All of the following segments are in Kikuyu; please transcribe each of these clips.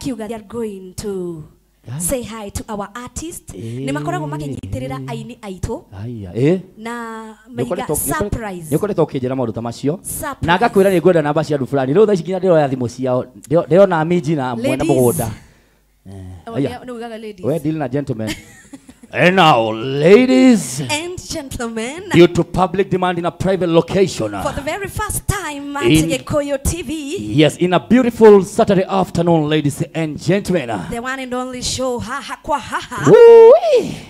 Makiuga they are going to say hi to our artist. Nĩ makoragwo makĩnyitĩrĩra aini aitũ. Aya, eh. Na maiga surprise. Nĩ ũkoretwo ũkĩnjĩra maũndũ ta macio. Na ngakwĩra nĩ ngwenda namba cia andũ fulani. Rĩu thaa ici nginya ndĩroya thimũ ciao. Ndĩrona minji na mwene mũgũnda. We deal na gentlemen. And now, ladies and gentlemen, due to public demand in a private location, for the very first time at Gikuyu TV, yes, in a beautiful Saturday afternoon, ladies and gentlemen, the one and only show, Haha Kwa Haha,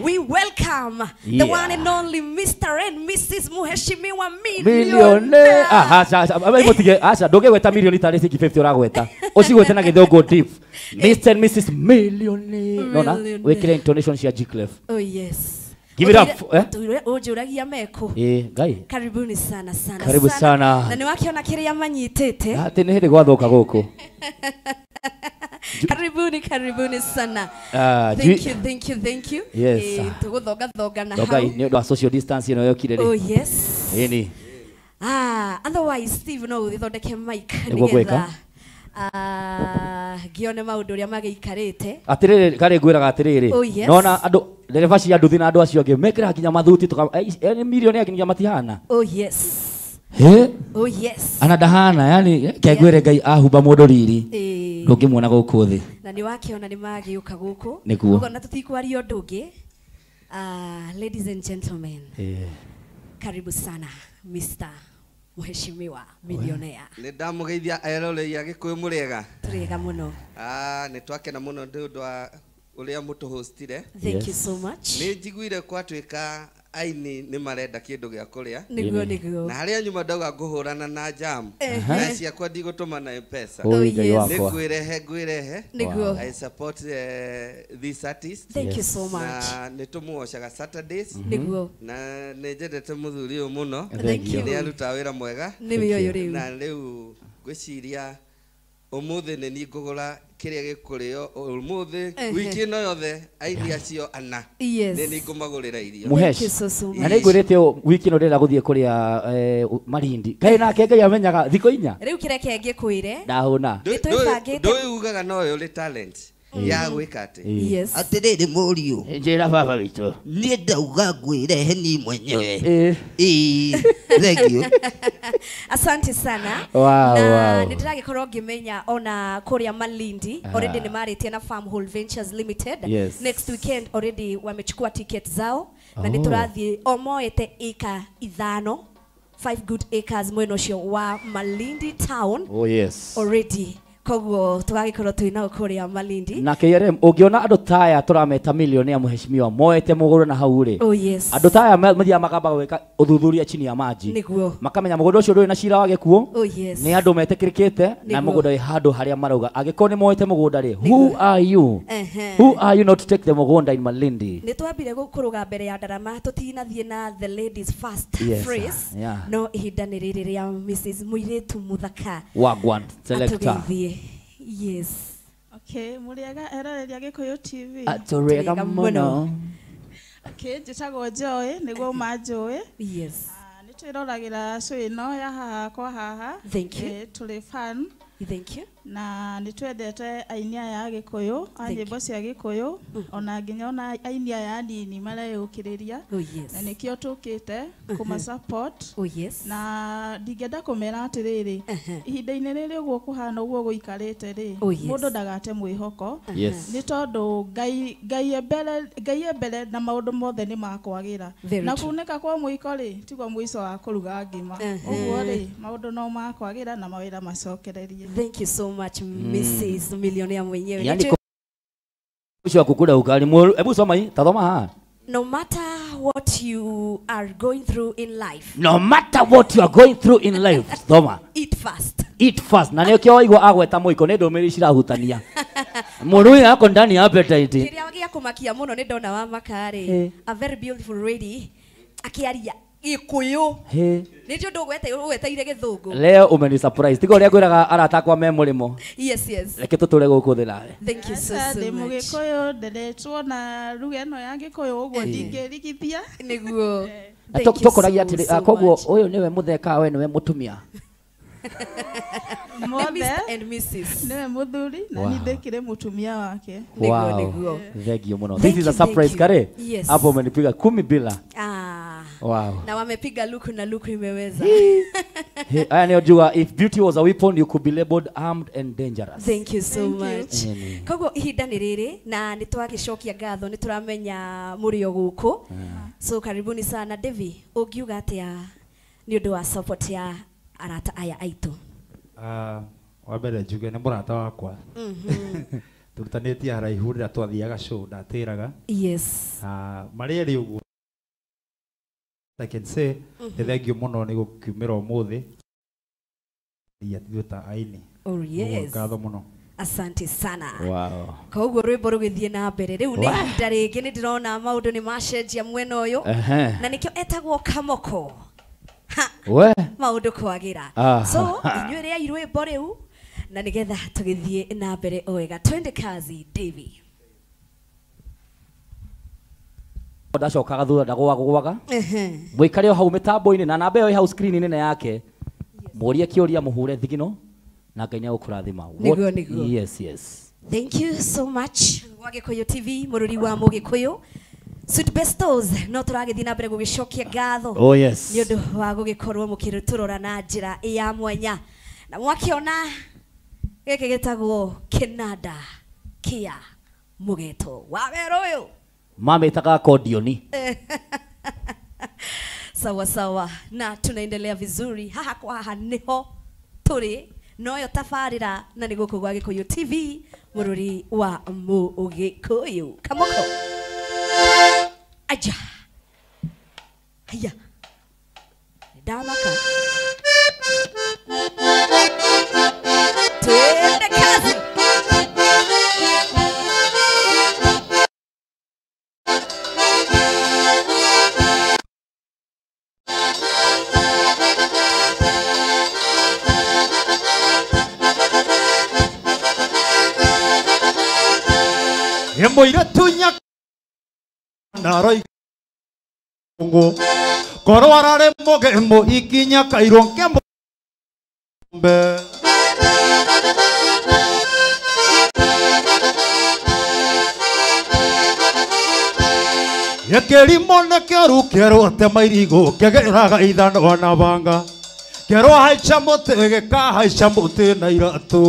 we welcome the one and only Mr. and Mrs. Muheshimiwa Millionaire. Acha, ndũngĩgweta milioni tarĩ 50 ũragweta. Ũcigwete na gĩthũngũ deep. Mr. and Mrs. Millionaire. Nona, wĩkĩre intonation cia G-Clef. Oh yes. Give it up. Ũnjũragia meko. Eh, Ngai. Karibuni sana sana. Karibu sana. Na nĩwakiona kĩrĩa manyitĩte. Atĩ nĩ hĩndĩ gwathũka gũkũ. Karibuni, karibuni sana. Thank you, thank you, thank you. Yes. Tũgũthonga thonga na hau. Ngai, nĩ ũndũ wa social distance ĩno yokire rĩ. Oh yes. Ĩni. Ah, otherwise Steve no ũthondeke mic nĩgetha ngione maũndũ ũrĩa magĩikarĩte. Atĩrĩrĩ, karĩ ngwĩraga atĩrĩrĩ. Nona andũ ndereba cia nduthi na andũ acio angĩ mekĩraga nginya mathuti milioni nginya matihana. Oh yes. He? Oh yes. Ana ndahana, yani kengwĩre Ngai ahumba mũndũ riri. Ndũngĩmuona gũkũ thĩ. Na nĩ wakĩona nĩ magĩũka gũkũ. Nĩguo. Ũguo na tũtikwaria ũndũ ũngĩ. Ladies and gentlemen. Karibu sana Mr. Mheshimiwa Millionaire. Nĩ ndamũgeithia erorei a Gĩkũyũ mũrĩega. Tũrĩega mũno. Nĩ twakena mũno nĩ ũndũ wa ũrĩa mũtũhostire. Thank you so much. Nĩ njiguire kwatuĩka aini nĩ marenda kĩndũ gĩa kũrĩa. Nĩguo, nĩguo. Na harĩa nyuma ndauga ngũhũrana na jam. Na ciakwa ndigũtũma na M-Pesa. Nĩ ngwĩrehe ngwĩrehe. Nĩguo. I support this artist. Thank you so much. Na nĩ tũmũocaga Saturdays. Nĩguo. Na nĩ njendete mũthuri ũyũ mũno. Thank you. Nĩ arutaga wĩra mwega. Nĩwe ũyũ rĩu. Na rĩu ngwĩciria ũmũthĩ nĩ niĩ ngũgũra kĩrĩa gĩkũrĩo ũmũthĩ wiki ĩno yothe aini acio ana nĩ niĩ ngũmagũrĩra irio. Mũhesh, na nĩ ngwĩrĩte wiki ĩno ndĩrenda gũthiĩ kũrĩa Malindi. Kaĩ nake Ngai amenyaga thikũ inya? Rĩu kĩreke ngĩkwĩre. Ndahũna. Ndũĩ ugaga no ũyũ ũrĩ talent ya gwĩka atĩ. Yes. Atĩrĩrĩ mũriũ. Njĩra baba witũ. Niĩ ndauga ngwĩrehe niĩ mwenyewe. Thank you. Asante sana. Wow, na nĩ ndĩragĩkorwo ngĩmenya ona kũrĩa Malindi already nĩ marĩtie na Farmhold Ventures Limited. Yes. Next weekend already wamechukua ticket zao na nĩ tũrathiĩ o moete eka 5, 5 good acres mwena ũcio wa Malindi town. Oh yes. Already koguo tũgagĩkorwo twĩ nao kũrĩa Malindi. Na KRM ũngĩona andũ taya tũrameta millionaire mheshimiwa moete mũgũrũ na hau rĩ. Oh yes. Andũ taya mathiaga makamba gwĩka ũthuthuria chini ya maji. Nĩguo. Makamenya mũgũnda ũcio ndũrĩ na cira wa gĩkuũ. Oh yes. Nĩ andũ metĩkĩrĩkĩte na mũgũnda wĩ handũ harĩa marauga. Angĩkorwo nĩ moete mũgũnda rĩ, who are you? Who are you not to take the mũgũnda in Malindi? Nĩ twambire gũkũrũga mbere ya ndarama tũtinathiĩ na the ladies first phrase. No ihinda nĩ rĩrĩ rĩa Mrs. Mũirĩtu mũthaka. Wagwan selector. Yes. Okay, mũrĩega eroreri a Gĩkũyũ TV. Tũrĩega mũno. Okay, njĩtagwo Joy, nĩguo ũmanjũĩ. Yes. Nĩ twĩroragĩra show ĩno ya Haha kwa Haha. Thank you. Tũrĩ fan. Thank you. Na nĩ twendete aini aya a Gĩkũyũ, a nyĩmbo cia Gĩkũyũ, ona nginya ona aini aya anini mareyũkĩrĩria. Oh yes. Na nĩkĩo tũkĩte kũma support. Oh yes. Na ndingĩenda kũmera atĩrĩrĩ, ihinda-inĩ rĩrĩ ũguo kũhana ũguo gũikarĩte rĩ, mũndũ ndagate mwĩhoko. Yes. Nĩ tondũ Ngai e mbere na maũndũ mothe nĩ makwagĩra. Na kunĩka kwa mũiko rĩ, tiguo mũico wa kũruga ngima. Ũguo rĩ, maũndũ no makwagĩra na mawĩra macokererie. Thank you so much, Mrs. Millionaire mwenyewe. Yani kwa kukula ugali. Hebu soma hii, tazama hapa. No matter what you are going through in life. No matter what you are going through in life. Soma. Eat fast. Eat fast. Na nĩkĩo waigua agweta mũiko nĩ ndũmĩrĩri cirahutania. Mũndũ ũyũ ako ndani ya appetite. Kĩrĩa gĩa kũmakia mũno nĩ ndona wa makarĩ. A very beautiful lady akĩaria Gĩkũyũ. Nĩ ũndũ ũgweteire gĩthũngũ. Leo umeni surprise. Tiga ũrĩa ngwĩraga arata akwa me mũrĩmo. Yes, yes. Reke tũtũre gũkũ thĩ nawe. Thank you so so much. Mũgĩkũyũ nderetwo na ruga ĩno ya Gĩkũyũ ũguo ndingĩrigithia. Nĩguo. Tũkoragia atĩrĩ, koguo ũyũ nĩwe mũtheka we nĩwe mũtumia. Mr and Mrs. Niwe muthuri na ni ndikire mutumia wake. Niguo niguo. Thank you muno. This is a surprise kare. Yes. Hapo umenipiga 10 bila. Ah. Wow. Na wamepiga luku na luku imeweza. Hey, aya niyojua if beauty was a weapon you could be labeled armed and dangerous. Thank you so much. Koguo ihinda nĩ rĩrĩ na nĩ twagĩcokia ngatho nĩ tũramenya mũrĩ o gũkũ. So karibuni sana Devi, ũngiuga atĩa nĩ ũndũ wa support ya arata aya aitũ? Wa mbere njuge nĩ mũrata wakwa. Tũrutanĩtie haraihu rĩrĩa twathiaga show ndatĩraga. Yes. Marĩa erĩ ũguo I can say nĩ thengiũ mũno nĩ gũkiumĩra ũmũthĩ. Ithuĩ ta aini. Oh yes. Ngatho mũno. Asante sana. Wow. Koguo rwĩmbo rũgĩthiĩ na mbere rĩu nĩ ihinda rĩngĩ nĩ ndĩrona maũndũ nĩ macenjia mwena ũyũ na nĩkĩo etagwo Kamoko. Ha. We. Maũndũ kwagĩra. So inyuĩ rĩai rwĩmbo rĩu na nĩgetha tũgĩthiĩ na mbere o wega. Twende kazi Davy. Ndacokaga thutha ndagwagwaga. Mũikare o hau mĩtambo-inĩ na namba ĩyo ĩ hau screen-inĩ nene yake. Mũrie kĩũria mũhure thigino na Ngai nĩegũkũrathima. Nĩguo nĩguo. Yes yes. Thank you so much. Wa Gĩkũyũ TV mũrũri wa Mũgĩkũyũ. Sweet Bestos no tũragĩthiĩ na mbere gũgĩcokia ngatho. Oh yes. Nĩ ũndũ wa gũgĩkorwo mũkĩtũrora na njĩra ya mwanya. Na mwakĩona gĩkĩ gĩtagwo kĩnanda kĩa mũgeto wa wero ũyũ. Mametaga accordion. Sawa sawa, na tunaendelea vizuri haha kwa haha niho tũrĩ noyo tabarĩra na nĩ gũkũ gwa Gĩkũyũ TV mũrũri wa Mũgĩkũyũ. Kamoko aja haya ndamaka twende kazi. Mũirĩtu nyakaroi ngo korwo ararĩ mũgemu ikinya kairwo nkembe gĩkĩrimũ nĩ kĩoru kĩerwo tema irigũ kĩgĩraga ithanwa na banga kĩerwo haica mũtĩ gĩkahaica mũtĩ na iratũ.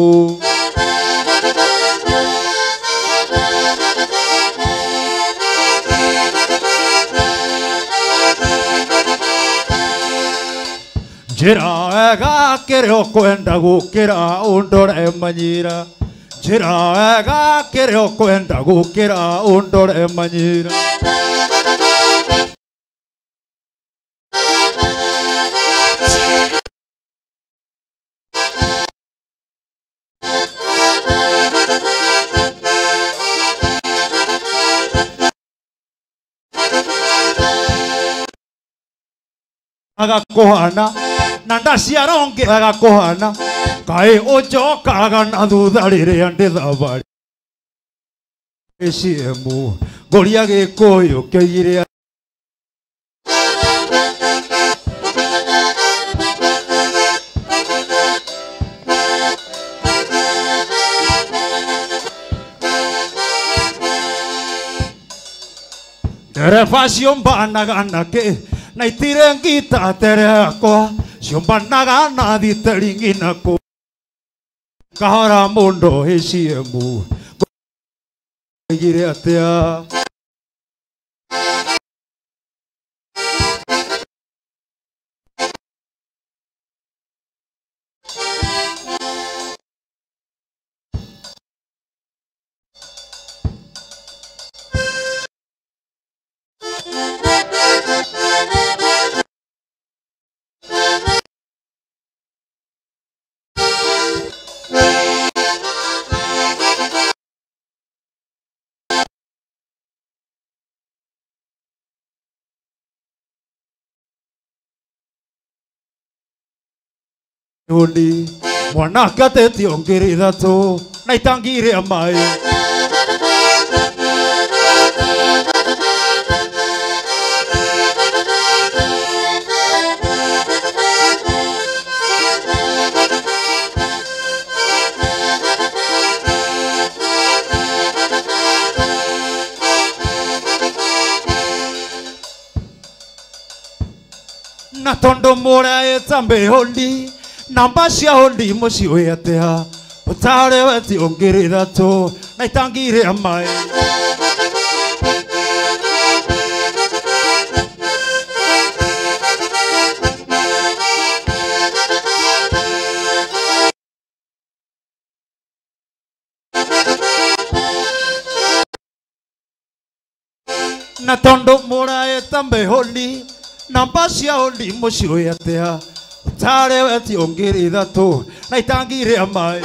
Njĩra wega kĩrĩa ũkwenda gũkĩra ũndore manyira. Njĩra wega kĩrĩa ũkwenda gũkĩra ũndore manyira. Agakũhana na ndaciara ũngĩ agakũhana kaĩ ũnjokaga na thutha rĩrĩa ndĩ thabarĩ ĩciemu ngũria Gĩkũyũ kĩoigire. Ndereba ciũmbanaga nakĩ na itirĩ ngita tere yakwa ciũmbanaga na thiteri ngina kũ kahora mũndũ hĩciemu oigire atĩa. Undi mwanake atetio ngiri ithatũ na itangi rĩa maĩ. Na tondu muraeta mbehondi namba cia hondi muciũĩ atĩa ũtarĩ weti ũngĩrĩ ithatũ na itangirĩ maĩ. Na tondu muraeta mbehondi namba cia hondi muciũĩ atĩa ũtarĩ weti ũngĩrĩ ithatũ na itangirĩ maĩ.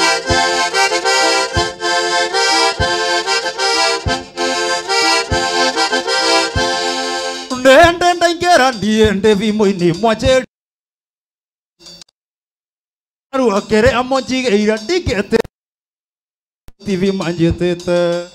Nende ndaingĩra niĩ ndĩ thimũ-inĩ mwanjĩri rua kĩrĩa mũnjigĩire ndingĩte TV manjĩtĩte.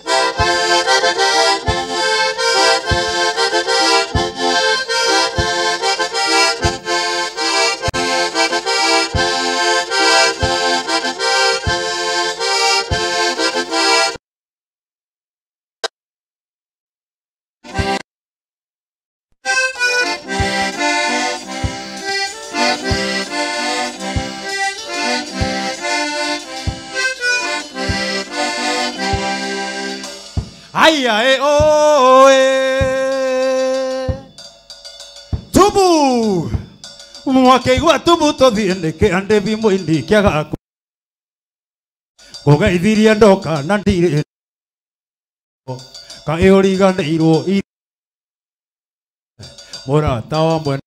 Ai ai o e tubu mwakeigua tubu tothie nĩkĩ ande thimũ-inĩ kĩaga kũgeithirie ndoka na ndirĩ kaĩ ũriganĩirwo mũrata wa mwene.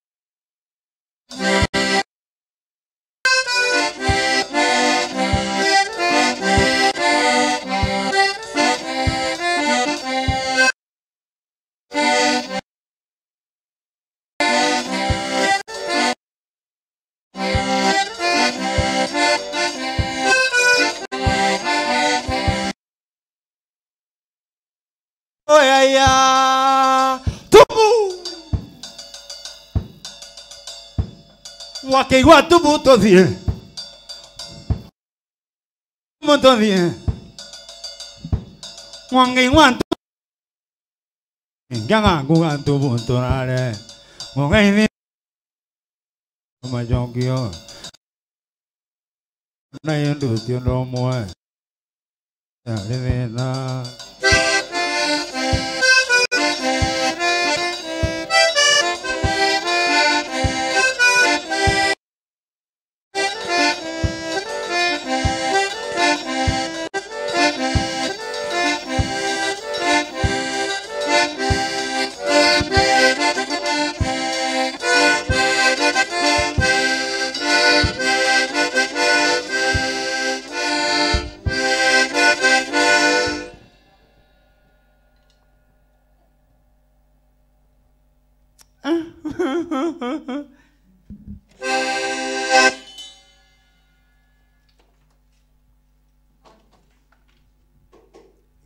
Oya tubu wakeigua tubu tothie tothie mwangeigua ngiaga nguga tubu turare mugeithi majongio na yundu ti undu umwe yarĩ thĩna.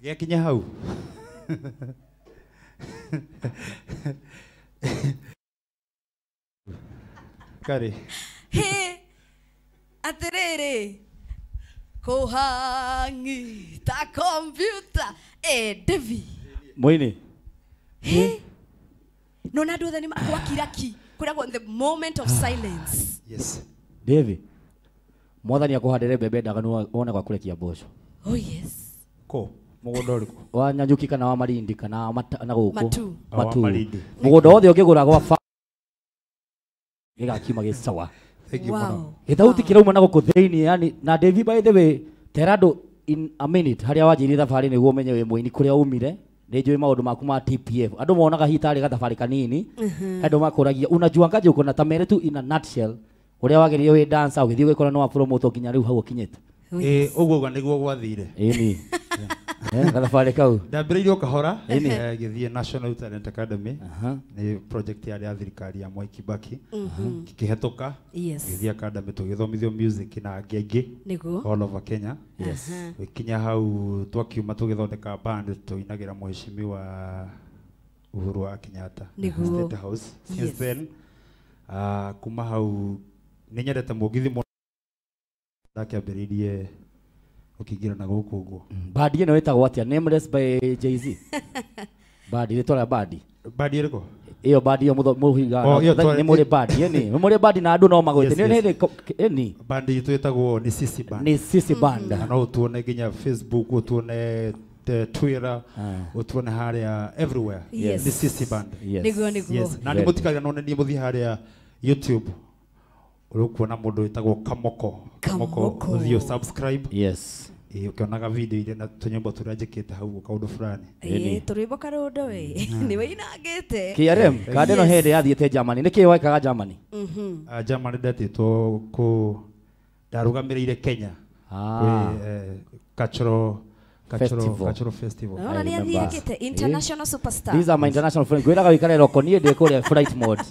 Gĩakinya hau. Karĩ. Hĩ, atĩrĩrĩ, kũhangi ta kompiuta. Devi. Mũini. Hĩ. Nona andũ othe nĩ gwakira ki. Kũragwo the moment of silence. Yes. Devi. Mwathani akũhandĩre mbembe ndaganu wone gwa kũrekia mboco. Oh yes. Kũ? Mũgũnda ũrĩkũ? Wa Nanyuki kana wa Malindi kana na gũkũ. Matu. Matu. Mũgũnda wothe ũngĩgũra gwa gĩgakiuma gĩ sawa. Thank you mũno. Gĩthauti kĩrauma na gũkũ thĩinĩ yani na Devi by the way tera andũ in a minute harĩa wanjĩrire thabarĩ nĩguo ũmenye wĩ mũini kũrĩa umire. Nĩ njũĩ maũndũ maku ma TPF. Andũ monaga hihi tarĩ gathabarĩ kanini. Andũ makũragia unajuangaje uko na tamere tu in a nutshell ũrĩa wagĩrĩire wĩ dancer ũgĩthiĩ ũgĩkora no wa promote nginya rĩu hau ũkinyĩte. Ũguo ũguo nĩguo gwathire. Ĩni. Gathabarĩ kau. Ndambĩrĩirie o kahora ngĩthiĩ National Youth Talent Academy. Nĩ project yarĩ ya thirikari ya Mwai Kibaki. Ngĩkĩhetũka. Ngĩthiĩ academy tũgĩthomithio music na angĩ aingĩ. All over Kenya. Yes. Gĩkinya hau twakiuma tũgĩthondeka band tũinagĩra mheshimiwa Uhuru wa Kenyatta. State House. Since then kuma hau nĩ nyendete mũgithi mũno. Ndakĩambĩrĩirie ũkĩingĩra na gũkũ ũguo. Bandi ĩno ĩtagwo atĩa? Nameless by Jay-Z. Bandi rĩtwa rĩa bandi. Bandi ĩrĩkũ? Iyo bandi yo muhiga ni muri bandi ni muri bandi na andu no magwete ni ni bandi itu itagwo ni Sisi Band. Ni Sisi Band. Na no tuone nginya Facebook, tuone Twitter, utuone haria everywhere. Yes. Ni Sisi Band. Niguo niguo. Yes. Na ni mutikari no ni muthi haria YouTube. Urukuona mundu witagwo Kamoko. Kamoko. Uthio subscribe. Yes. Ukionaga video ile na tunyimbo turia njikite hau kaundu fulani. Turwimbo karundo we. Ni weinangite. KRM kande no hende yathiete Germany. Niki waikaga Germany? Germany ndetitwo ku ndarugamiriire Kenya. Cultural festival. No, ni athiĩte international superstar. These are my international friends. Gwiraga wikare roko nie ndi kuria flight mode.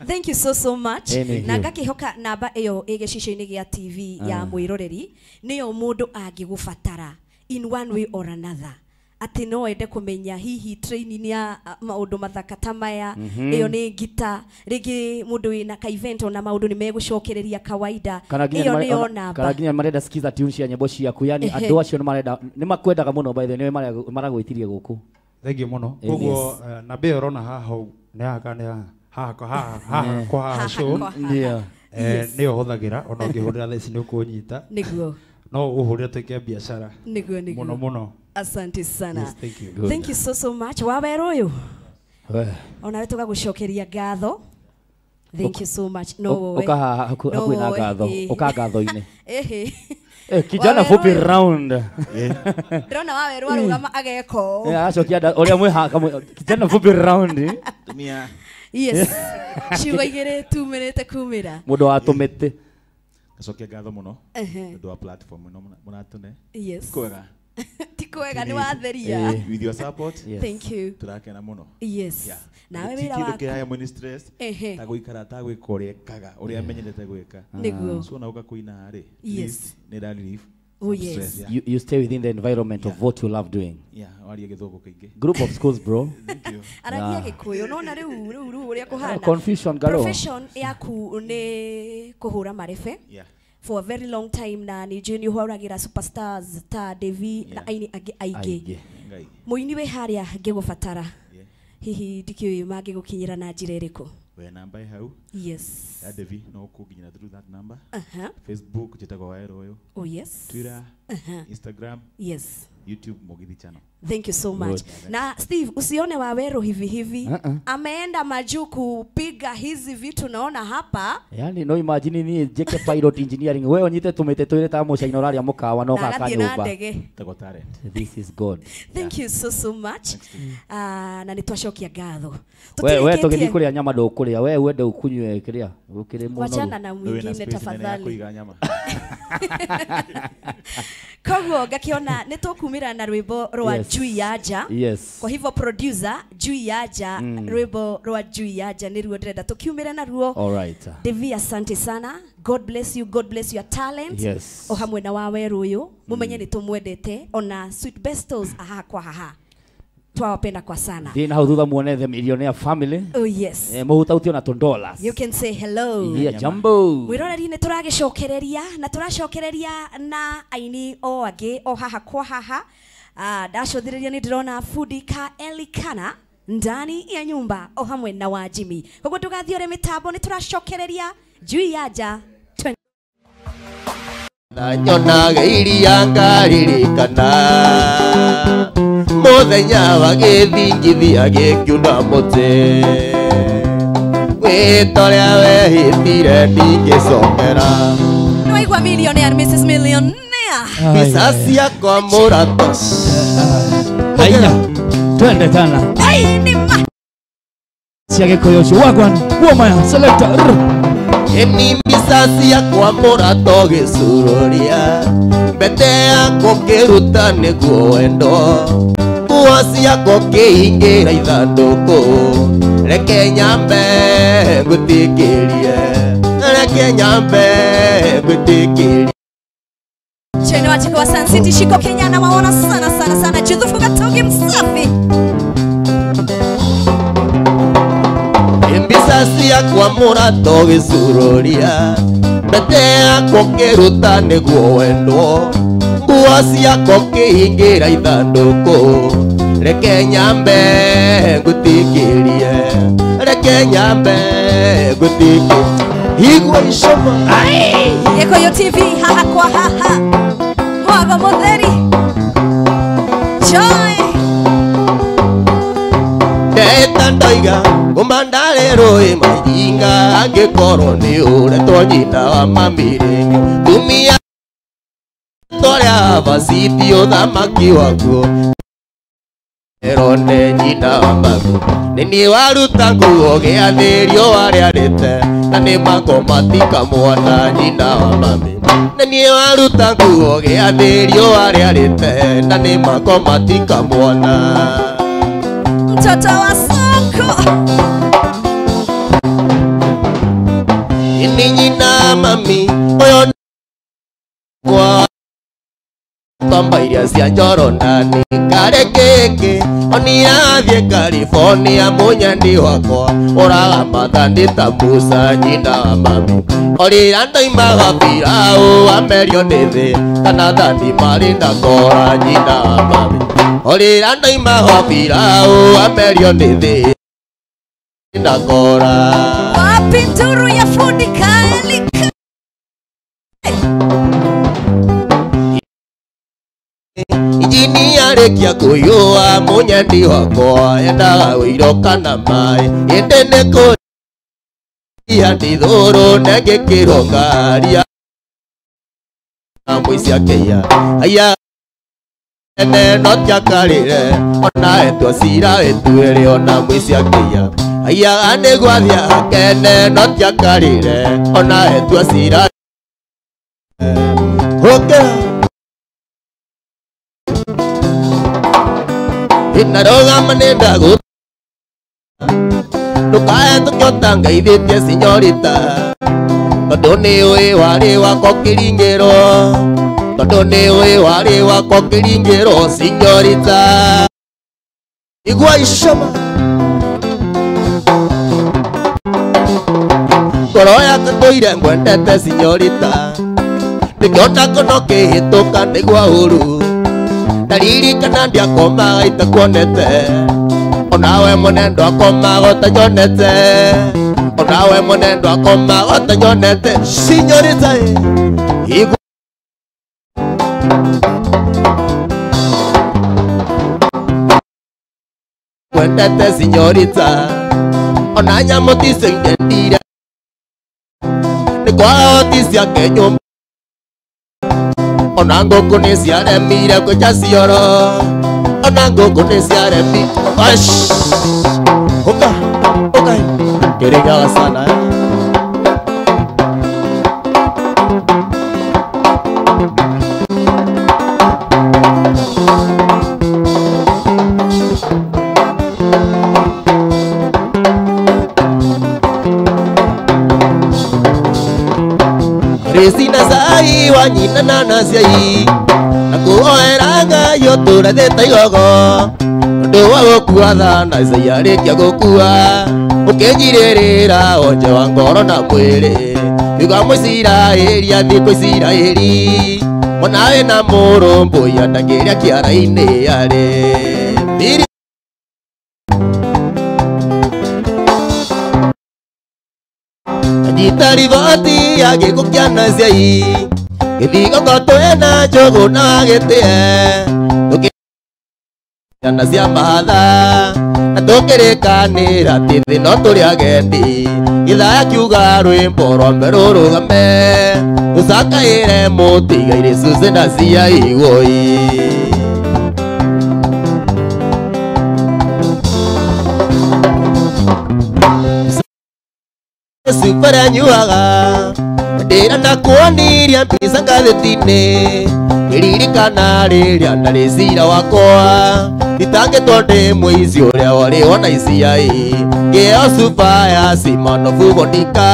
Thank you so much. Na ngakihoka namba iyo igicicio-inĩ gĩa TV ya mwiroreri niyo mundu angigubatara in one way or another. Ati no ende kumenya hihi training ya maundu mathaka ta maya iyo ni ngita ringi mundu wina ka event ona maundu ni megucokereria kawaida iyo ni ona kana nginya marenda skiza tune cia nyimbo ciaku yani andu acio ni marenda ni makwendaga muno by the way ni maragwitirie guku. Thank you muno. Koguo na be urona haha ni haha ni haha haha kwa haha show ndio nio huthagira ona ngihurira thaa ici ni ukunyita niguo no uhurire tuike biashara niguo niguo muno muno. Asante sana. Yes, thank you. Good. Thank you so much. Waweru uyu. Ona we tugagucokeria ngatho. Thank you so much. No we. Uka hakuhi na ngatho. Uka ngatho-inĩ. Ehe. Kijana fupi round. Ndirona Waweru arugama ageko. Acokia uria mwi kijana fupi round. Tumia. Yes. Ciugo igĩrĩ tumĩrĩte kumĩra. Mũndũ wa tũmĩtĩ. Ngacokia ngatho mũno. Nĩ wa platform ĩno mũratũne. Yes. Kwega. Tikwega ni watheria. With your support. Yes. Thank you. Turakena muno. Yes. Yeah. Nawe wira waku. Kindu kĩa mwini stress. Ta guikara ta gwika uria ekaga uria amenyerete gwika. Niguo. So na uka kuina ri. Yes. Ni ra relief. Oh yes. Stress, yeah. You stay within the environment of what you love doing. Yeah, waria githugu kiingi. Group of schools bro. Thank you. Aragia gikuyu nona riu uria kuhana. Confusion galo. Profession yaku ni kuhura marebe. Yeah. For a very long time na ni junior huragira superstars ta Devi na aini angi aingi muini we haria ngigubatara hihi ndikiuĩ mangĩgũkinyĩra na njĩra ĩrĩkũ? We namba hau. Yes. Ya Devi no kuginyira through that number. Facebook njitagwo Waweru uyu. Oh yes. Twitter, Instagram. Yes. YouTube Mugithi channel. Thank you so much. Good. Na Steve usione Waweru hivi hivi. Ameenda majuu kupiga hizi vitu naona hapa. Yani no imagine ni JK Pilot Engineering wewe onyite tumite twire ta mucaina uraria mukawa no gaka nyumba. Tago talent. This is God. Thank you so much. Na nitwacokia ngatho. Wewe tugithi kuria nyama ndukuria wewe wende ukunywe kiria ukire muno. Wachana na mwingine tafadhali. Koguo ngakiona nitukumira na rwimbo rwa Jui Yaja. Yes. Kwa hivyo producer Jui Yaja, rwimbo rwa Jui Yaja ni ruo ndĩrenda tukiumire na ruo. All right. Devi asante sana. God bless you, God bless your talent. Yes. O hamwe na Waweru uyu mumenye ni tumwendete ona Sweet Bestos aha kwa haha. Twawapenda kwa sana. Ndina hau thutha muone the millionaire family. Oh yes. Muhutautio na $2. You can say hello. Yeah, jambo. Mwiroreri ni turagicokereria na turacokereria na aini o angi o haha kwa haha. Ndacothiriria ni ndirona fundi ka Elikana ndani ya nyumba o hamwe na wa Jimmy. Koguo ndugathiore mitambo ni turacokereria Jui Yaja. Na nyonaga iria ngaririkana muthenya wa gĩthingithia gĩkiuna mũtĩ wĩta ũrĩa wehĩtire ndingĩcokera. Nĩwaigua millionaire Mrs Millionaire. Mbica ciakwa mũrato. Haya, twende tena. Ai ni ma. Cia gĩkũyũ ũcio wagwan womaya selector. Eni mbica ciakwa mũrato gĩcururia mbete yakwa ngĩruta nĩguo wendo nguo ciakwa ngĩingĩra ithandũkũ reke nyambe ngwĩtĩkĩrie reke nyambe ngwĩtĩkĩrie. Cheni wachiko wa Sun City Shiko Kenya na waona sana sana sana Judhufu Gatogi msafi. Mbica ciakwa mũrato gĩcururia mbete yakwa ngĩruta nĩguo wendwo nguo ciakwa ngĩingĩra ithandũkũ reke nyambe ngwĩtĩkĩrie Reke nyambe gutiki igwa icoma. Gikuyu TV haha kwa haha mwago mutheri joy ndeta ndoiga ngũmandare rũĩ mahinga angĩkorwo nĩ ũretwo nyina wa mami rĩngĩ tumia twarĩa vaciti ũthamaki wakuo erone nyina wa mami nĩ niĩ waruta nguo gĩathĩrio warĩarĩte na nĩ makomatika mwana nyina wa mami nĩ niĩ waruta nguo gĩathĩrio warĩarĩte na nĩ makomatika mwana mtoto wa soko. Ini nyina mami oyo kwa tamba iria cia Jorodani kare keke onirathiĩ California mũnyendi wakwa ũraga mathani ta Musa nyina wa mami orĩra ndoimaga pilau amerio nĩ thĩ kana thani marĩ na kora nyina wa mami orĩra ndoimaga pilau amerio nĩ thĩ na kora. Wapi nduru ya fundi kaeli Injini yarĩkia kũiyũa mũnyendi wakwa endaga ũiro kana maĩ ĩndĩ nĩ kũria ndithũrũ nengĩkĩrwo ngari ya mũici akĩiya aiya ene no tiakarĩre ona etua cira ĩtuĩre ona mũici akĩiya aiya nĩguo athiĩ akene no tiakarĩre ona etua cira ũkĩra inarogama nenda gũ ndũkae tũkĩota ngaithĩtie sinyorita tondũ nĩ ũĩ warĩ wakwa ũkĩringĩrwo tondũ nĩ ũĩ warĩ wakwa ũkĩringĩrwo sinyorita igua icoma ngoro yakwa ndũire ngwendete sinyorita ndĩkĩona kono kĩhĩtũka nĩgwa ũru ndaririkana ndiakomaga itakuonete onawe mũnendo akomaga ũtanyonete onawe mũnendo akomaga ũtanyonete sinyorita igua kwendete sinyorita ona nyamũ ticio indendire nĩ kwaga hoti ciake nyũmba ona ngũkũ nĩ ciaremire kũica cioro ona ngũkũ nĩ ciaremire ash ũka ũka kĩrĩnyaga sana eh? Resina zai wa nyina na naciai na kuoera Ngai ũtũrathĩte igogo ũndũ wa gũkua thana Isaia arĩkia gũkua ũkĩnjirĩrĩra onje wa ngoro na mwĩrĩ kiuga Mũisiraeli athiĩ kwĩ Isiraeli mwana wĩna mũrũmbũiya ndangĩrĩa kĩara-inĩ arĩ Nyita riboti ya gĩkuũ kĩa naciai gĩthigongo twĩna njũgũ na gĩtĩe tũkĩana cia mahatha na tũkĩrĩkanĩra atĩ thĩ no tũrĩ agendi gĩthaya kiuga rwĩmbo rwambe rũrũgame tũcakaĩre mũtigairĩ cucu na ciai woi. Supera nyuaga ndĩra ndakuonirie mbica ngathĩti-inĩ ngĩririkana rĩrĩa ndarĩ cira wakwa itangĩtwo ndĩ mũici ũrĩa warĩ ona iciai ngĩheo cuba ya Smirnoff vodka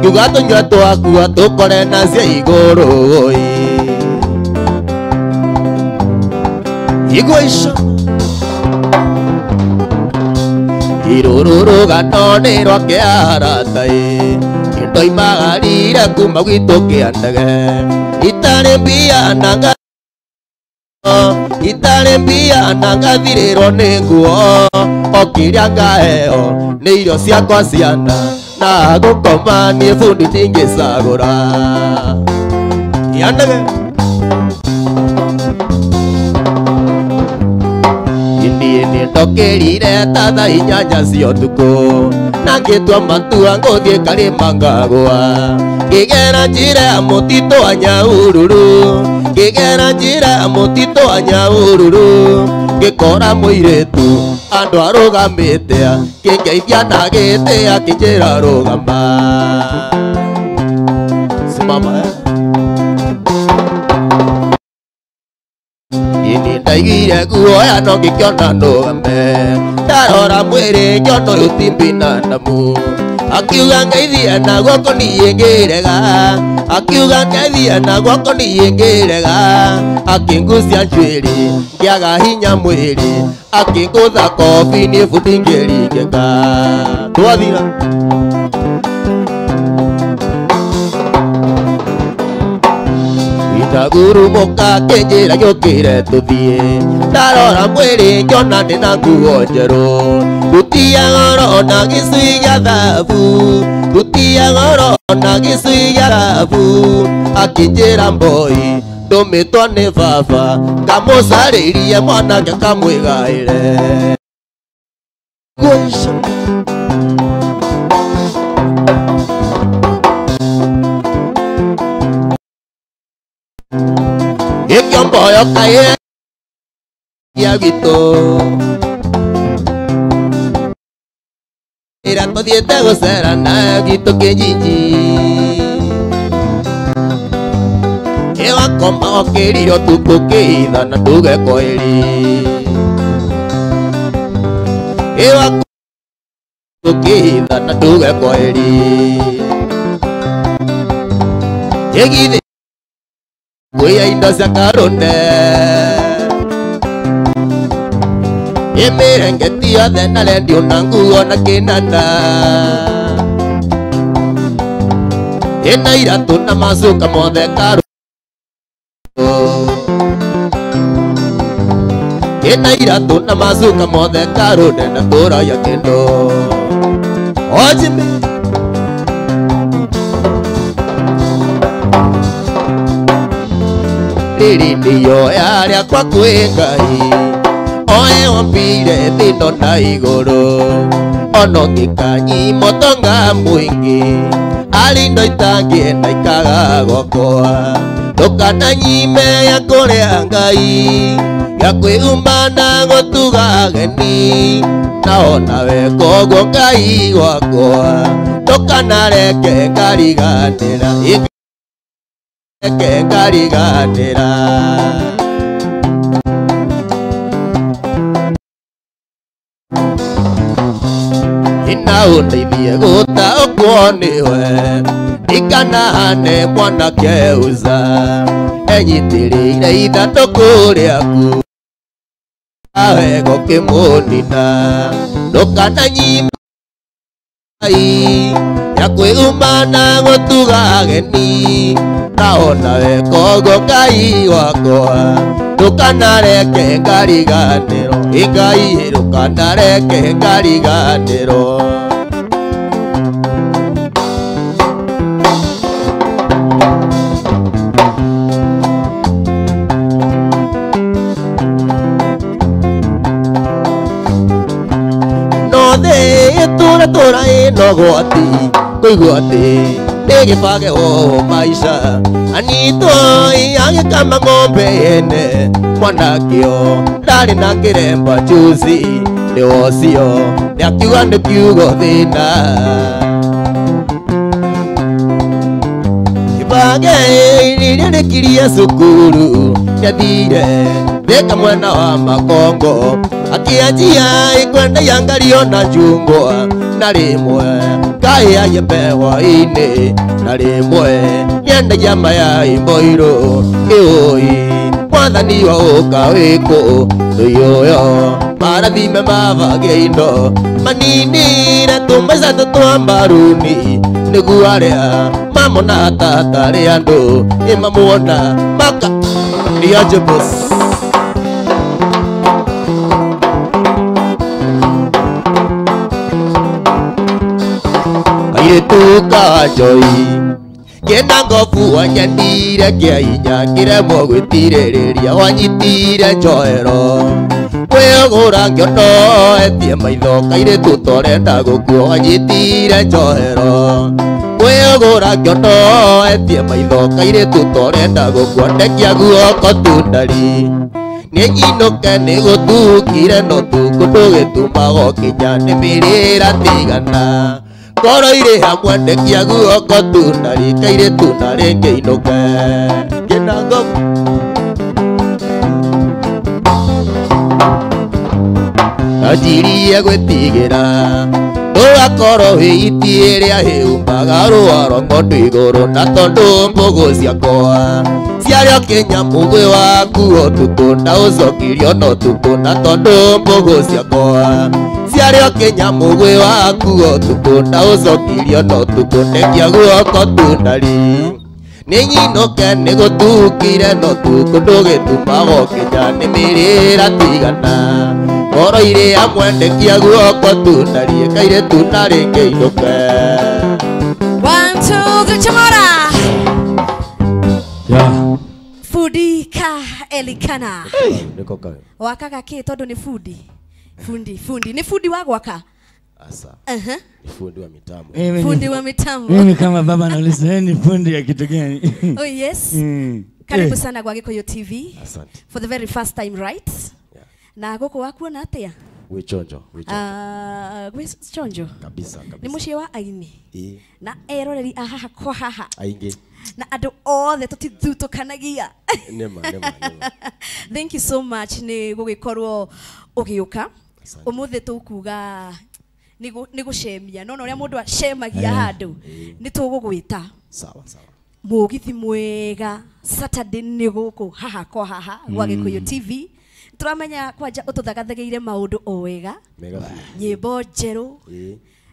ngiuga tũnyue twakua tũkore na cia igũrũ igua ico irũrũ rũgano nĩ rwake arata ĩ ndoimagarire kuma gwitũ kĩandege itarĩ mbia na ngano Itarĩ mbia na ngathirĩrwo nĩ nguo o kĩrĩa ngaheo nĩ irio ciakwa ciana na gũkoma niĩ bundi ndingĩcagũra yanege niĩ nĩndokĩrire ta thaa inyanya cia ũtukũ na ngĩtua matua ngũthiĩ karĩma ngagũa ngĩgera njĩra ya mũtitũ wa Nyahururu ngĩgera njĩra ya mũtitũ wa Nyahururu ngĩkora mũirĩtu andũ arũgamĩte kĩngeithia na gĩtĩ akĩnjĩra rũgama simama Ini ndaiguire guoya no ngĩkĩona nũgame ndarora mwĩrĩ ngĩona ũyũ ti binadamu akiuga ngeithie na guoko niĩ ngĩrega akiuga ngeithie na guoko niĩ ngĩrega akĩngucia njuĩrĩ ngĩaga hinya mwĩrĩ akĩngũtha kobi niĩ bundi ngĩringĩka twathira Itagurumũka kĩnjĩra gĩũkĩre tũthiĩ ndarora mwĩrĩ ngĩona ndĩna nguo njerũ thuti ya goro na gĩcui gĩa thahabu thuti ya goro na gĩcui gĩa thahabu akĩnjĩra mboi ndũmĩtwo nĩ baba ngamũcarĩrie mwanake kamwĩgaĩre Gĩkĩomboyo kaĩ ya gwitũ ĩrĩa tũthiĩte gũcera nayo gwitũ kĩnjinji ĩwakoma ũkĩrire ũtukũ kĩitha na nduge kweri ĩwakoma kĩitha na nduge kweri ĩgithĩ kuya indo cia karũne ĩmĩrengeti yothe na rendio na nguo na kĩnanda ĩna iratũ na macuka mothe karũ ĩna iratũ na macuka mothe karũne na tũraya kĩndũ ojimi rĩrĩ nĩyoya rĩakwa kwĩ Ngai oe ombire thĩ na igũrũ ona ũngĩkanyima ũtonga mũingĩ arĩ indo itangĩenda ikaga gwakwa ndũkananyime ya kũrĩa Ngai ya kwĩhumba na gũtuga ageni na onawe koguo Ngai gwakwa ndũkanareke ngariganĩra ngariganĩra ina ũndeithie gũtaũkwo nĩwe ndikanahane mwanake uza enyitĩrĩire ithandũkũ rĩaku awego kĩmũnina ndũkananyime ya kwĩhumba na gũtuga ageni na onawe koguo Ngai wakwa ndũkanareke ngariganĩrwo Ngai ndũkanareke ngariganĩrwo no thĩ ĩtũra tũra ĩno gwati kũigua atĩ nĩ gĩbange o maica anyitwo agĩkama ng'ombe yene mwanakĩo ndarĩ na kĩremba juzi nĩ wocio nĩakiuga nĩ kiugo thĩna gĩbange rĩrĩa rĩkirie cukuru nĩathire Thika mwena wa Makongo akianjia ikwendagia ngario na njungwa na rĩmwe kaĩ ayembe hwaĩ-inĩ na rĩmwe nĩendagia mayai mboirũ ĩũi mwathani wa ũka wĩkũ tũiyũyo marathime mabage indo maninire tũmaica tũtwa mbaruni nĩguo arĩa mamona tatarĩ andũ ĩmamuona maka nĩ aje boss. Gĩtuka njoi Kĩna ngobu wanyendire kĩa hinya kĩremwo gwĩtirĩrĩria wanyitire njoero Kwĩgũra ngĩono etie maitho kairĩtu torenda gũkua wanyitire njoero Kwĩgũra ngĩono etie maitho kairĩtu torenda gũkua ndekia guoko tundari Nĩnyinũke nĩgũtukire no tukũ ndũgĩtumago kinya nĩ mĩrĩra tigana Ngoro irĩ hamwe ndekia guoko tundari kairĩtu na rĩngĩ inũke Kĩna ngobu Anjirie gwĩtigĩra Ndũgakorwo wĩ iti ĩrĩa ĩhumaga rũa rwa ng'ondu igũrũ na tondũ mbũgũ ciakwa ciarĩ o kĩnya mũgwĩ waku ũtukũ na ũcokirio na ũtukũ na tondũ mbũgũ ciakwa ciarĩ o kĩnya mũgwĩ waku ũtukũ na ũcokirio na ũtukũ ndekia guoko tundari Nĩnyinũke nĩgũtukire no tukũ ndũgĩtumago kinya nĩ mĩrĩra tigana Ngoro irĩ hamwe ndekia guoko tundari kairĩtu na rĩngĩ inũke 1 2 3 chamora. Yeah. Fundi ka Elikana. Wakaga kĩ tondũ nĩ fundi. Fundi ni fundi wa gwaka. Asa. Ni fundi wa mitambo. Fundi wa mitambo. Mimi kama baba nauliza ni fundi ya kitu gani? Oh yes. Karibu sana kwa Gikuyu TV. Asante. For the very first time, right? Yeah. Na gũkũ wakuona atĩa? Gwĩchonjo, gwĩchonjo. Gwĩchonjo. Kabisa, kabisa. Nĩ mũciĩ wa aini. Na eroreri a haha kwa haha. Aingĩ. Na andũ othe tũtithutũkanagia. Nĩma, nĩma, nĩma. Thank you so much nĩ gũgĩkorwo ũgĩũka. Ũmũthĩ tũkuga nĩ gũcemia. No ũrĩa mũndũ acemagia handũ nĩ tũgũgwĩta. Sawa, sawa. Mũgithi mwega Saturday nĩ gũkũ haha kwa haha gwa Gikuyu TV. Turamenya kwanja ũtũthagathagĩire maũndũ o wega. Nyĩmbo njerũ.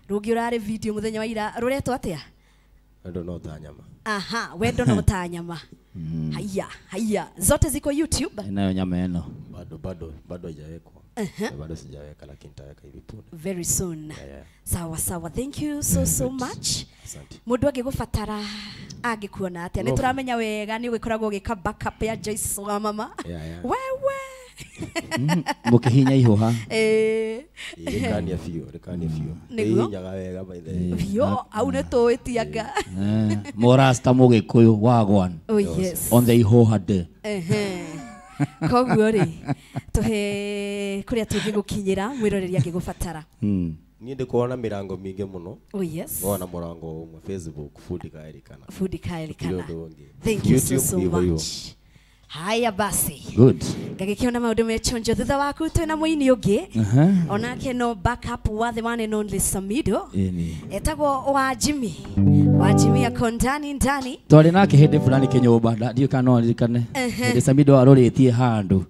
Rũngĩ ũrarĩ video mũthenya wa ira rũretwo atĩa? Wendo no ta nyama. Aha, wendo no ta nyama. Haya, haya. Zote ziko YouTube? Inayo nyama eno. Bado haijawekwa. Bado sijaweka lakini nitaweka hivi punde. Very soon. Yeah, yeah. Sawa sawa. Thank you so much. Asante. Mundu angĩgũbatara angĩkuona atĩa? Nĩ tũramenya wega nĩ ũgĩkoragwo ũgĩka backup ya Joyce wa mama. Yeah, yeah. Wewe. Mũkĩhinya ihũha. Rĩkania biũ, rĩkania biũ. Ĩhinyaga wega by the way. Biũ, au nĩ tũĩtianga. Mũrasta Mũgĩkũyũ wagwan. Oh yes. On the ihũha day. Koguo rĩ, tũhe kũrĩa tũngĩgũkinyĩra mwĩroreri angĩgũbatara. Niĩ ndĩkoragwo na mĩrango mĩingĩ mũno. Oh yes. Ngoragwo na mũrango ũmwe Facebook Fundi ka Elikana. Fundi ka Elikana. Thank you so much. Haya basi. Good. Ngagĩkĩona maũndũ me chonjo thutha waku twĩna mũini ũngĩ. Onake no backup wa the one and only Samido. Etagwo wa Jimmy. Wa Jimmy ako ndani ndani. Twarĩ nake hĩndĩ fulani kĩnyũmba ndiũĩ kana no aririkane. Hĩndĩ Samido arorĩtie handũ.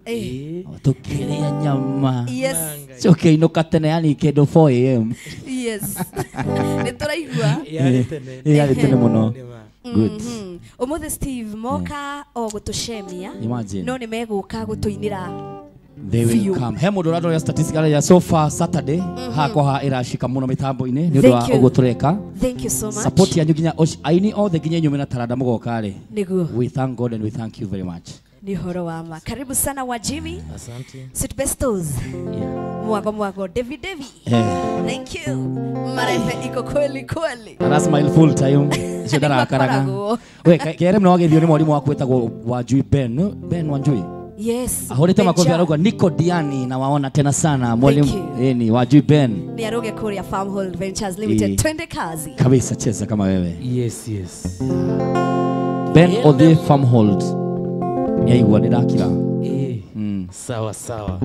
Tũkĩrĩa nyama. Yes. Coke inũka tene yani kĩndũ 4 am. Yes. Nĩ tũraigua. Yarĩ tene. Yarĩ tene mũno. Good. Ũmũthĩ Steve moka o gũtũcemia. No nĩ megũka gũtũinĩra. They will come. He mũndũ ũrarora statistics ya so far Saturday hakwa ha ĩracika mũno mĩtambo-inĩ nĩ ũndũ wa ũguo tũreka. Thank you so much. Support yanyu nginya aini othe nginya inyuĩ mena taranda mũgoka rĩ. Nĩguo. We thank God and we thank you very much. Ni horo wa ma. Karibu sana wa Jimmy. Asante. Sweet Bestos. Yeah. Mwago mwago Devi Devi. Thank you. Marefe iko kweli kweli. Ana smile full time. Icio ndarakaraga. We kere mno wagethio ni mwalimu waku wetagwo Wanjui Ben. Ben Wanjui. Yes. Ahorete makofi arauga Niko Diani na waona tena sana mwalimu ni Wanjui Ben. Ni aroge kuria Farmhold Ventures Limited. Twende kazi. Kabisa cheza kama wewe. Yes, yes. Ben Odhi Farmhold. Yaigua ndakira. Sawa sawa.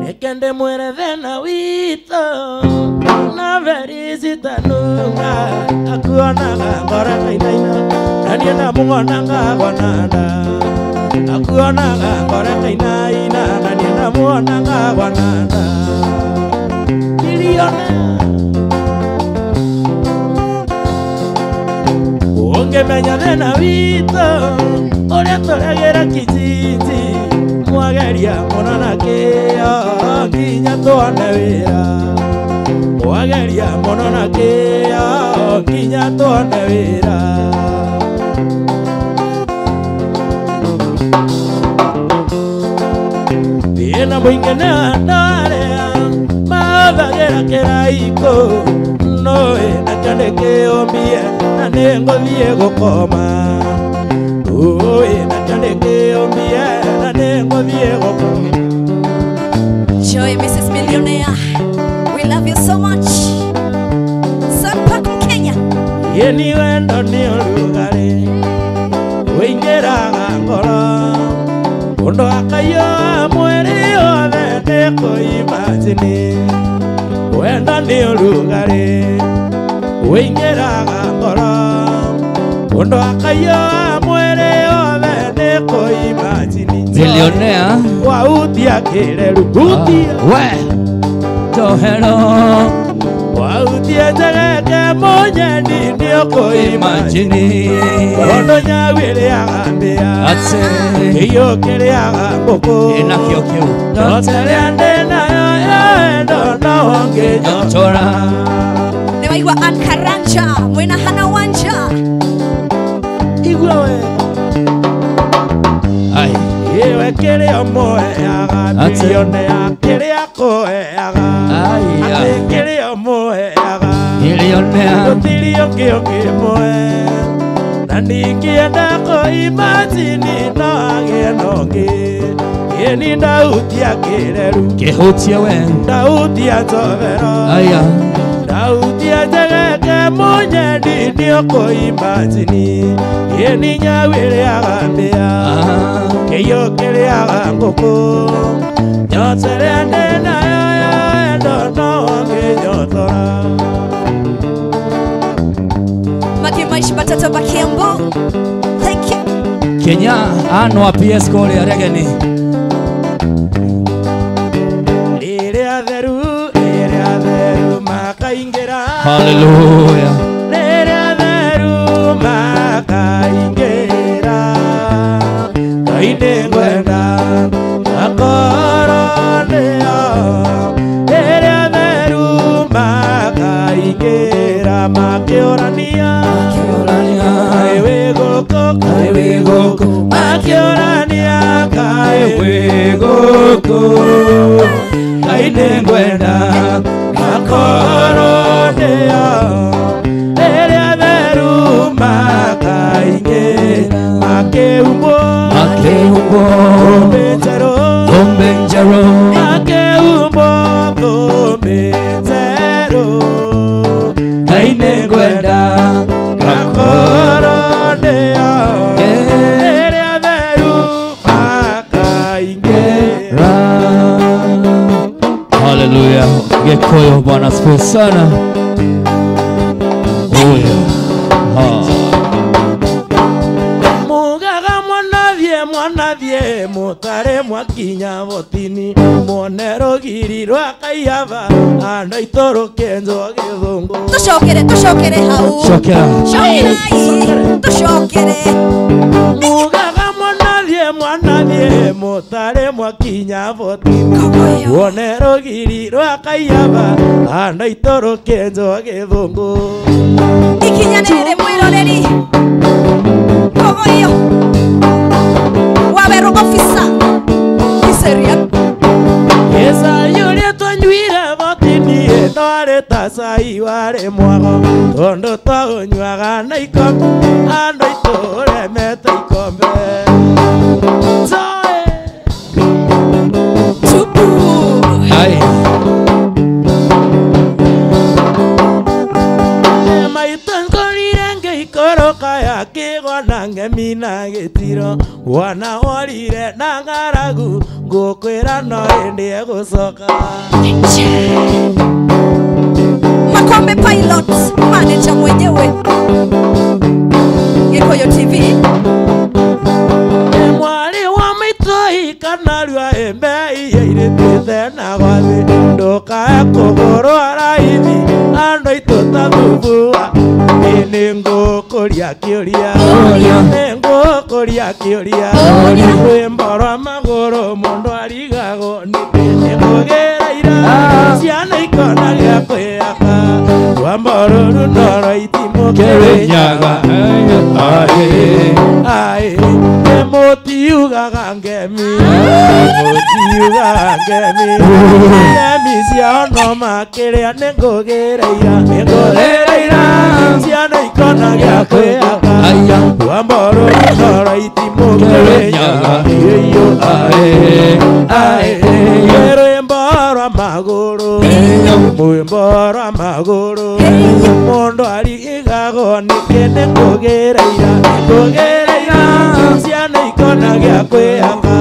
Ekende mwere thena wito na verizita nunga akuonaga ngora kainaina na niĩ ndamuonaga gwananda akuonaga ngora kainaina na niĩ ndamuonaga gwananda biliona ũngĩmenya thĩna witũ ũrĩa tũragĩra kijiji mwageria mũno na kĩo nginya tuone wĩra Twageria mũno na kĩo nginya tuone wĩra. Thĩna mũingĩ nĩ andũ arĩa mahũthagĩra kĩraikũ nũĩ nakĩo nĩkĩũmie na nĩngũthiĩ gũkoma. Ũĩ nakĩo nĩkĩũmie na nĩngũthiĩ gũkoma. Joy, Mrs. Millionaire, we love you so much. Sun Park, Kenya. Yeni wendo nĩ ũrugarĩ ũingĩraga ngoro ũndũ akaiyũa mwĩrĩ wothe nĩkũimagine. Wendo nĩ ũrugarĩ ũingĩraga ngoro ũndũ akaiyũa mwĩrĩ wothe nĩkũimagine. Millionaire wautia kĩreru hutia we tohero wautia njegeke mũnyendi nĩũkũimagine. Ũndũ nyau ĩrĩaga mbĩa kĩiyũ kĩrĩaga ngũkũ ĩnakĩo kĩu nyota ĩrĩa ndĩ nayo ya wendo no ũngĩnyotora. Nĩ waigua Ann Karanja mwĩna Hannah Wanja. Igua wega. Ai Iwe kĩrĩa ũmũheaga millionaire kĩrĩa akũheaga atĩ kĩrĩa ũmũheaga millionaire gũtirĩ ũngĩ ũngĩmũhe. Na ningĩenda kũimagine no agĩe na ũngĩ. Ĩni ndautia kĩreru kĩhutie we ndautia njobero aya ndautia njegeke mũnyendi nĩũkũimagine. Ĩni nyau ĩrĩaga mbĩa kĩiyũ kĩrĩaga ngũkũ nyota ĩrĩa ndĩ nayo ya wendo no ũngĩnyotora. Makimaishi Batata Bakiambo. Thank you. Kenya ano PS kũrĩa Regeni. Rĩrĩa theru makaingĩra. Hallelujah. Rĩrĩa theru makaingĩra. Ngai nĩngwenda akorwo nĩo. Rĩrĩa theru makaingĩra makĩũrania kaĩ wĩ gũkũ kaĩ wĩ gũkũ makĩũrania kaĩ wĩ gũkũ. Ngai nĩngwenda akorwo nĩo. Rĩrĩa theru makaingĩra makĩhumbwo makĩhumbwo thũmbĩ njerũ thũmbĩ njerũ makĩhumbwo thũmbĩ njerũ. Ngai nĩngwenda akorwo nĩo. Rĩrĩa theru makaingĩra. Hallelujah. Gĩkũyũ Bwana asifiwe sana. Oya. Ha. Mugaga mwanathiĩ mwanathiĩ mũtarĩ mwakinya botini muone rũgiri rwa Kaiyaba andũ aitũ rũkĩenjwo gĩthũngũ. Tũcokere tũcokere hau. Cokera. Cokerai tũcokere. Mugaga mwanathiĩ mwanathiĩ mũtarĩ mwakinya botini muone rũgiri rwa Kaiyaba andũ aitũ rũkĩenjwo gĩthũngũ. Ikinya nĩ rĩrĩ mwĩroreri. Kogoyo. Waweru officer. Kiseria. Esa yule twanyuire botini ndwarĩ ta cai warĩ mwago tondũ twaũnyuaga na ikombe andũ aitũ ũremete ikombe. Zoe. Tupu. Ai. Maitũ ngorire ngĩikũrũka ya kĩgwa na ng'emi na gĩtiro wana worire na ng'aragu ngũkwĩra no hĩndĩ egũcoka. Makombe Pilot manager mwenyewe Gĩkũyũ TV. Mwarĩ wa maitũ ikanarua ĩmbe iyairĩtĩte na gwathĩ ndũkae kũgũrwo raithi andũ aitũ ta thubua. Nĩngũkũria kĩũria nĩngũkũria kĩũria rwĩmbo rwa magũrũ mũndũ arigagwo nĩkĩ nĩngũgĩra ira ciana ikona gĩa kwĩyaka. Rwambo rũrũ no rwa itimũ Kĩrĩnyaga. Ai, nĩ mũtiugaga ngemi, mũtiugaga ngemi. Ngemi ciao no makĩrĩa nĩ ngũgĩra ira, nĩ ngũgĩra ira. Ciana ikona gĩa kwĩhaka. Rwambo rũrũ no rwa itimũ Kĩrĩnyaga. Ai, rwĩmbo rwa magũrũ, rwĩmbo rwa magũrũ. Mũndũ arigagwo nĩkĩ nĩ ngũgĩra ira, ngũgĩra ira. Ciana ikona gĩa kwĩhaka.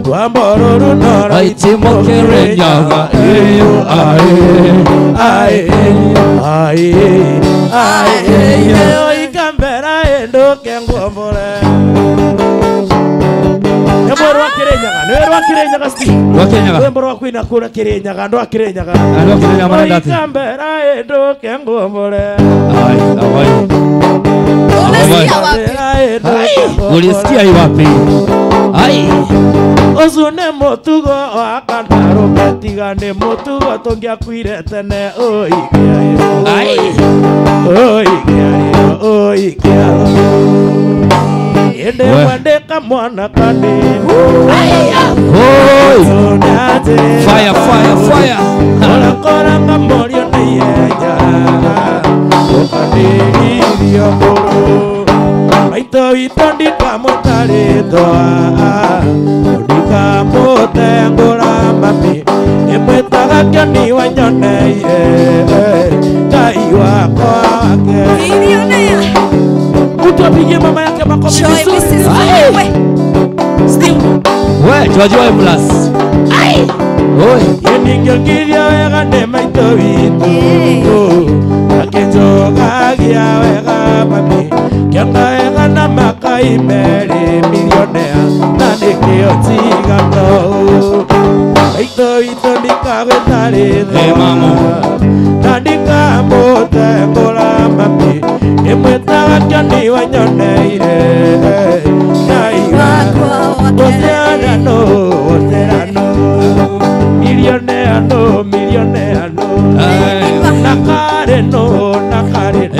Rwambo rũrũ no rwa itimũ Kĩrĩnyaga. Ai, ai, ai, ikambera ĩndũke nguombore. Rwa Kirinyaga, nĩ rwa Kirinyaga Steve. Rwa Kirinyaga. Rwĩmbo rwa kwina kũrĩa Kirinyaga, andũ a Kirinyaga. Andũ a Kirinyaga marenda atĩa? Ikambera ĩndũke nguombore. Ai, awai. Ulisikia hii wapi? Ai. Ũcio nĩ mũtugo wa kandarũme, tiga nĩ mũtugo tũngĩakuire tene. Ai. Oi, ĩndĩ mwendeka mwana kanini. Oi. Fire, fire, fire. Korakora ngamorio nĩ ihenya, ũkanĩrithio kũrũ. Maitũ witũ ndikamũtarĩtwa, ndikamũtengũra mami. Nĩmwĩtaga kĩoni wa nyoneire, Ngai wakwa wake. Mtu apigie mama yake makofi vizuri. Steve. We, George wa plus. Ai. Oi. Yeningĩkiria wega nĩ maitũ witũ. Akĩnjũkagia wega mami. Kĩonga wega na makai merĩ milionea na nĩkĩo tiga tou. Maitũ witũ ndikagwĩtarĩtwa. Na ndikamũtengũra mami. Nĩmwĩtaga kĩoni wa nyoneire. Ngai wakwa. Ũterano, ũterano. Milionea no, milionea no. Nakare no, nakare no.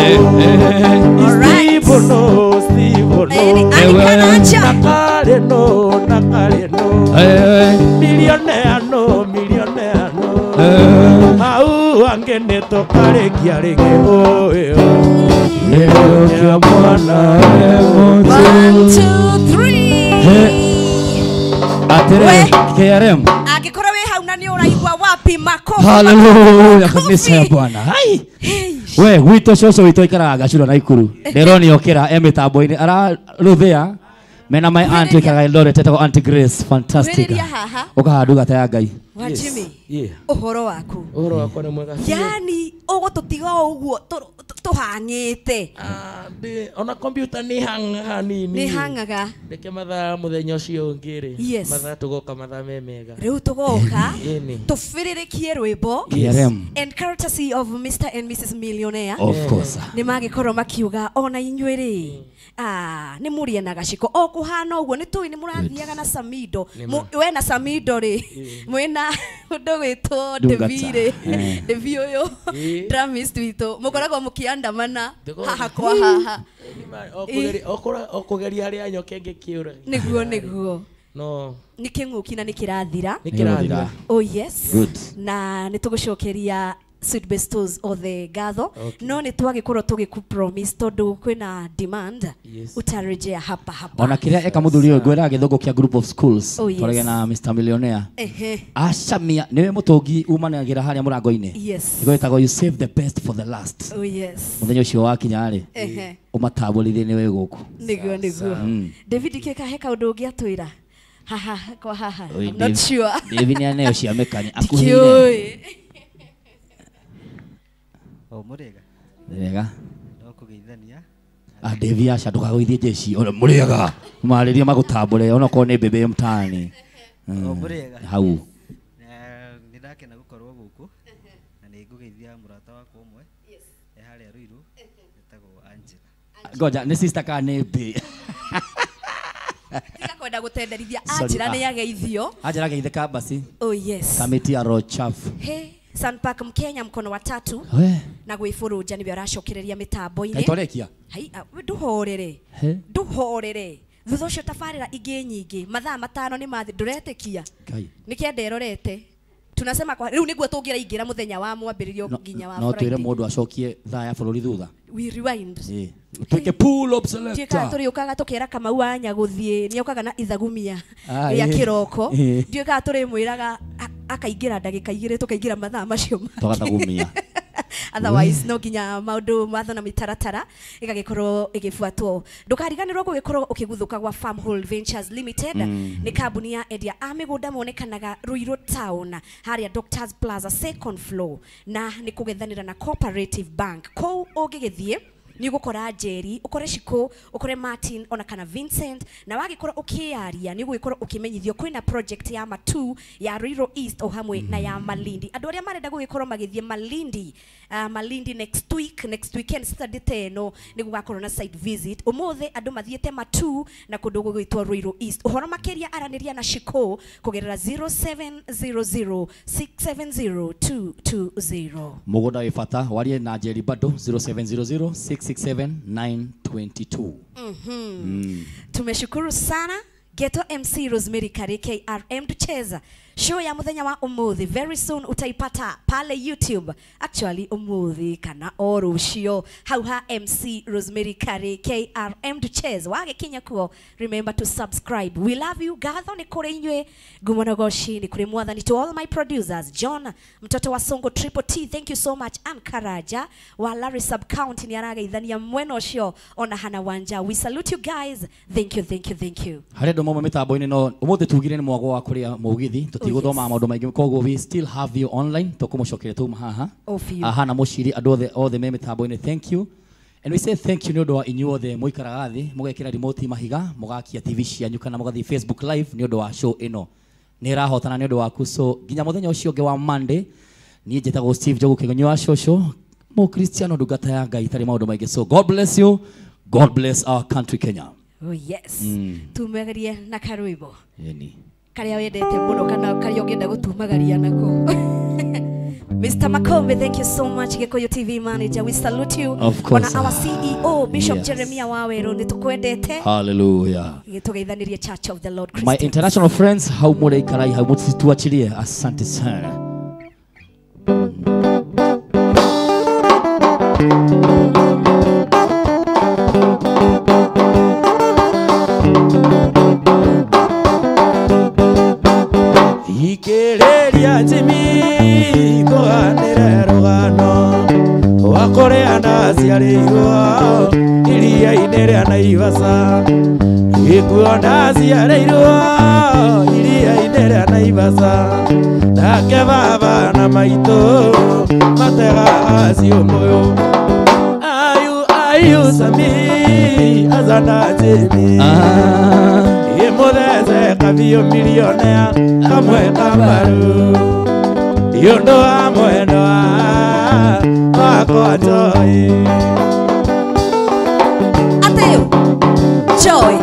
Steve no, Steve no. Nakare no, nakare no. Milionea no, milionea no. Hau angĩ nĩ tũkarĩkia rĩngĩ. Nĩũkia mwana 1 2 3. Atere KRM. Angĩkorwo wĩ hau na nĩ ũraigua wapi makofi. Hallelujah, kanisa ya Bwana. Hai. We gwitũ cũcũ witũ aikaraga Gacura na Ikuru. Ndĩroni okĩra e mĩtambo-inĩ araruthĩa. Mena my aunt ikaga Eldoret etagwo Auntie Grace, fantastic. Ũkaha ndungata ya Ngai. Wa Jimmy. Ũhoro waku. Ũhoro wakwa nĩ mwega. Yani ũgũtũtiga o ũguo tũhang'ĩte. Ona computer nĩ hang hanini. Nĩ hangaga. Reke mathaa mũthenya ũcio ũngĩ rĩ. Mathaa tũgoka mathaa me mega. Rĩu tũgoka tũbĩrĩrĩkie rwĩmbo. And courtesy of Mr. and Mrs. Millionaire. Of course. Nĩ magĩkorwo makiuga ona inyuĩ rĩ. Nĩ mũrĩe na gaciko o kũhana ũguo nĩ tũĩ nĩ mũrathiaga na Samido. We na Samido rĩ mwĩna ũndũ wĩtwo Devi rĩ. Devi ũyũ drummist witũ mũkoragwo mũkĩandamana haha kwa haha. O kũgeria harĩa nyoka ĩngĩkĩũra. Nĩguo nĩguo. No. Nĩ kĩng'ũki na nĩ kĩrathira. Nĩ kĩrathira. Oh yes. Good. Na nĩ tũgũcokeria Sweet Bestos othe ngatho. No nĩ twagĩkorwo tũgĩku promise tondũ kwĩna demand. Utarejea hapa hapa. Ona kĩrĩa eka mũthuri ũyũ ngwĩraga gĩthũngũ kĩa group of schools. Oh, yes. Twarĩge na Mr. Millionaire. Acamia nĩwe mũtũngi umanagĩra harĩa mũrango-inĩ. Yes. Ĩgwĩtagwo you save the best for the last. Oh yes. Mũthenya ũcio wakinya rĩ. Ũmatambũrithie nĩwe gũkũ. Nĩguo nĩguo. David kĩka he kaũndũ ũngĩatwĩra. Haha kwa haha. I'm not sure. David nĩ aneo cia mekani akuhĩire. O mũrĩega. Mũrĩega. No kũgeithania. Devi aca ndũkagũithie jeshi. Ona mũrĩega. Marĩrie magũtambũre ona korwo nĩ mbembe mtaani. O mũrĩega. Hau. Nĩ ndakena gũkorwo gũkũ na nĩ ngũgeithia mũrata wakwa ũmwe. Yes. E harĩa Ruiru etagwo Angela. Ngoja nĩ sister kana nĩ mbĩ? Tiga kwenda gũtenderithia Angela nĩ ageithio. Angela geithĩka basi. Oh yes. Kamiti ya roho chafu. He. Sunpark Mkenya mkono wa tatu na gwĩbũrũnja nĩwe aracokereria mĩtambo-inĩ. Kaitorekia. Hai, ndũhorere. Ndũhorere. Thutha ũcio tabarĩra ingĩ nyingĩ mathaa 5 nĩ mathi ndũretĩkia. Nĩ kĩenda ĩrorete. Tunasema kwa rĩu nĩguo tũngĩraingĩra mũthenya wa mwambĩrĩrio nginya wa Friday. No twĩre mũndũ acokie thaa ya bũrũri thutha. We rewind. Tuike pull up selector. Tuika tũrĩũkaga tũkera Kamau wa Nyagũthiĩ nĩokaga na ithagumia ya kĩroko. Ndiũkaga tũrĩmwĩraga akaingĩra ndagĩka 2 tũkaingĩra mathaa macio make. Tũgathagumia. Otherwise no nginya maundu matho na mitaratara igagikorwo igibuatwo. Ndukariganirwo gugikorwo ukiguthuka gwa Farmhold Ventures Limited. Ni kambuni ya endia a migunda monekanaga Ruiru Town haria Doctors Plaza second floor, na ni kugethanira na Cooperative Bank. Kou ungigithie ni gukora Jerry, ukore Shiko, ukore Martin ona kana Vincent, na wagikorwo ukiaria ni gugikorwo ukimenyithio kwina project ya Matu ya Ruiru East o hamwe na ya Malindi. Andu aria marenda gugikorwo magithie Malindi, Malindi next week, next weekend Saturday teno ni gugakorwo na site visit. Umuthi andu mathiete Matu na kundu gugwitwo Ruiru East. Uhoro makiria araniria na Shiko kugerera 0700 670 220. Mugunda wi bata warie na Jerry bado 0700 667 922. Tumeshukuru sana Ghetto MC Rosemary Kari KRM tucheza show ya muthenya wa umuthi. Very soon utaipata pale YouTube. Actually umuthi kana orucio hau ha MC Rosemary Kari KRM tucheza wage kinya kuo. Remember to subscribe. We love you. Gatho ni kuri inywe gumonogoshi ni kuri mwathani. To all my producers, John mtoto wa Songo Triple T, thank you so much. Ann Karaja wa Larry Sub County ni arageithania mwena ucio ona hana wanja. We salute you guys. Thank you, thank you, thank you. Harĩ andũ mamwe mĩtambo-inĩ no ũmũthĩ tugire nĩ mwago wa kũrĩa mũgithi tũtigũthoma maũndũ maingĩ, koguo we still have you online tũkũmũcokeria tuma haha aha na mũciri andũ othe me mĩtambo-inĩ, thank you. And we say thank you nĩ ũndũ wa inyuĩ othe mũikaraga thĩ mũgekĩra remote mahiga mũgakia TV cianyu kana mũgathiĩ Facebook live nĩ ũndũ wa show ĩno nĩ ĩrahotana nĩ ũndũ waku. So nginya mũthenya ũcio ũngĩ wa Monday, niĩ njĩtagwo Steve Njogu Kĩgonyo wa Shosho, Mũkristiano ndungata ya Ngai itarĩ maũndũ maingĩ. So God bless you, God bless our country Kenya. Oh yes. Tumegerie na karwimbo. Yeni. Karia wendete muno kana karia ũngĩenda gũtumagaria nako. Mr. Makombe, thank you so much. Gikuyu TV manager, we salute you. Of course. Ona our CEO Bishop Jeremiah Waweru ni tukwendete. Hallelujah. Gitugeithanirie Church of the Lord Christians. My international friends, hau mũraikarai hau mũtituachirie. Asante sana. Ikereria Jimmy kũganĩre rũgano wa kũrĩa ndaciarĩirwo iria-inĩ rĩa Naivasha. Gĩkuo ndaciarĩirwo iria-inĩ rĩa Naivasha, nake baba na maitũ mategaga ciũmũyũ. Ayu ayu Sami azana Jimmy imuthece kabiũ milionea kamwe kambaru yundu wa mwendwa wakwa Joy. Ateo Joy.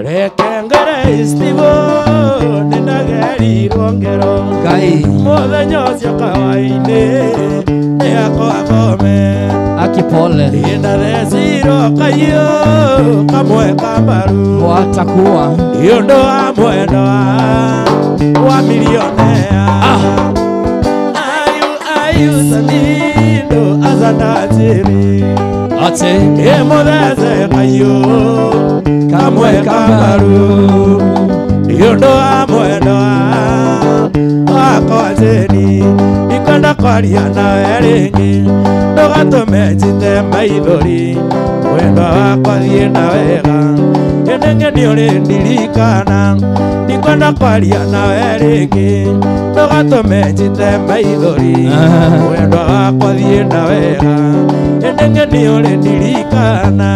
Reke ngere istivo nĩndagerirwo ngero Ngai mũthenya ũcio kawainĩ nĩakwa thome akipole indathecirwo kaiyo kamwe kambaru watakuwa yundu wa mwendwa wa milionea. Ayu ayu Samindo azana Jimmy ate imuthece kaiyo kamwe kambaru yundu wa mwendwa wakwa Jeni. Ndikwenda kwaria nawe rĩngĩ ndũgatũme njite maithori mwendwa wakwa thiĩ na wega ĩndĩ nĩ ũrĩ ndirikana. Ndikwenda kwaria nawe rĩngĩ ndũgatũme njite maithori mwendwa wakwa thiĩ na wega ĩndĩ nĩ ũrĩ ndirikana.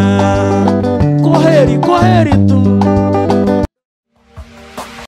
Kwaheri kwaheri tu.